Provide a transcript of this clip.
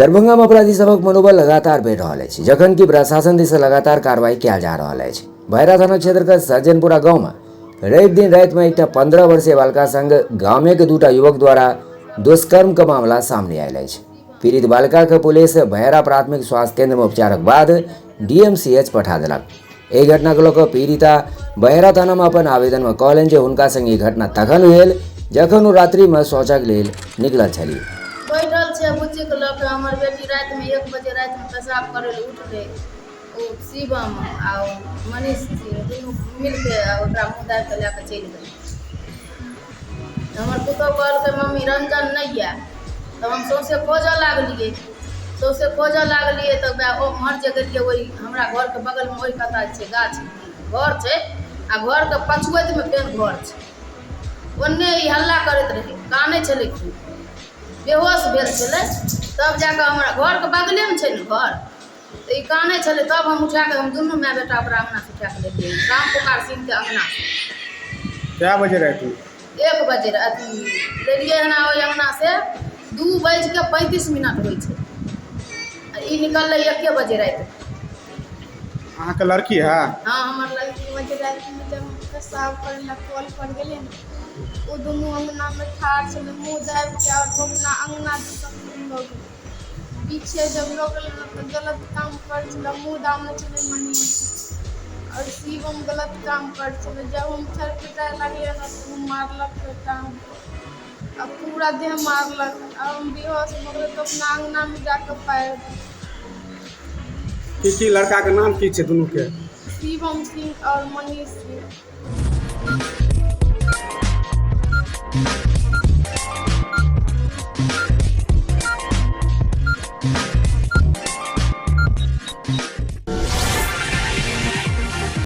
दरभंगा में अपराधी सभक मनोबल लगातार बढ़ि रहल अछि, जखन कि प्रशासन दिस लगातार कार्रवाई कयल जा रहल अछि। भैरा थाना क्षेत्र के सज्जनपुरा गांव में रवि दिन राति में एकटा 15 वर्षीय बालिका संग गामे के दूटा युवक द्वारा दुष्कर्म के मामला सामने आयल अछि। पीड़ित बालिका के पुलिस भैरा प्राथमिक स्वास्थ्य केंद्र में उपचारक बाद डीएमसीएच पठा देलक। एहि घटना के लऽ कऽ पीड़िता बहेरा थाना में अपन आवेदन में कहलनि जे हुनका संग ई घटना तखन भेल जखन ओ रात्रि में शौचक लेल निकलल छलीह। बैठल छै बुच्चीके लऽ कऽ हमर बेटी रातिमे 1 बजे रातिमे पेशाब करै लए उठलै, ओ शिवम आ ओ मनीष सिंह दुनू मिलके आ ओकरा मुँह दाबि कऽ लए कऽ चलि गेलै। हमर पुतहु कहलकै मम्मी रंजन नहि यऽ, तब हम सौँसे खोजऽ लागलियै। सौँसे खोजऽ लागलियै तऽ वएह ओम्हर जे गेलियै ओहि हमरा घरके बगलमे ओहि कता छै गाछ घर छै आ घरके पछुअतिमे फेर घर छै, ओन्ने ई हल्ला करैत रहै, कानै छलै खूब, बेहोश भेल छलै। तब जाकऽ हमरा घरके बगलेमे छै ने घर, तऽ ई कानै छलै, तब हम उठाकऽ हम दुनू माय बेटा ओकरा अङ्गनासँ उठाकऽ लेलियै, राम पुकार सिंहके अङ्गनासँ। कए बजे रातिमे? 1 बजे अथी लेलियै हन ओहि अङ्गनासँ 2:35 होइ छै आ ई निकललै 1 बजे रातिमे। अहाँके लड़की है? हँ, हमर लड़की। 1 बजे रातिमे जब हम पेशाब करै लए कल पर गेलियै ने, ओ दुनू अङ्गनामे ठाढ़ छलै मुँह दाबिके आओर अपना अङ्गना दिसन लऽ गेलै। पीछे जब लऽ गेलै ने तऽ गलत काम करै छलै, मुँह दाबने छलै मनीष आओर शिवम गलत काम करै छलै। जब हम छटपटाए लागलियै ने तऽ ओ मारलक बेटा आ पूरा देह मारलक आ हम बेहोश भऽ गेलियै तऽ अपना अङ्गनामे जाकऽ पारि देलक। की की लड़काके नाम की छै दुनूके? शिवम सिंह आओर मनीष सिंह।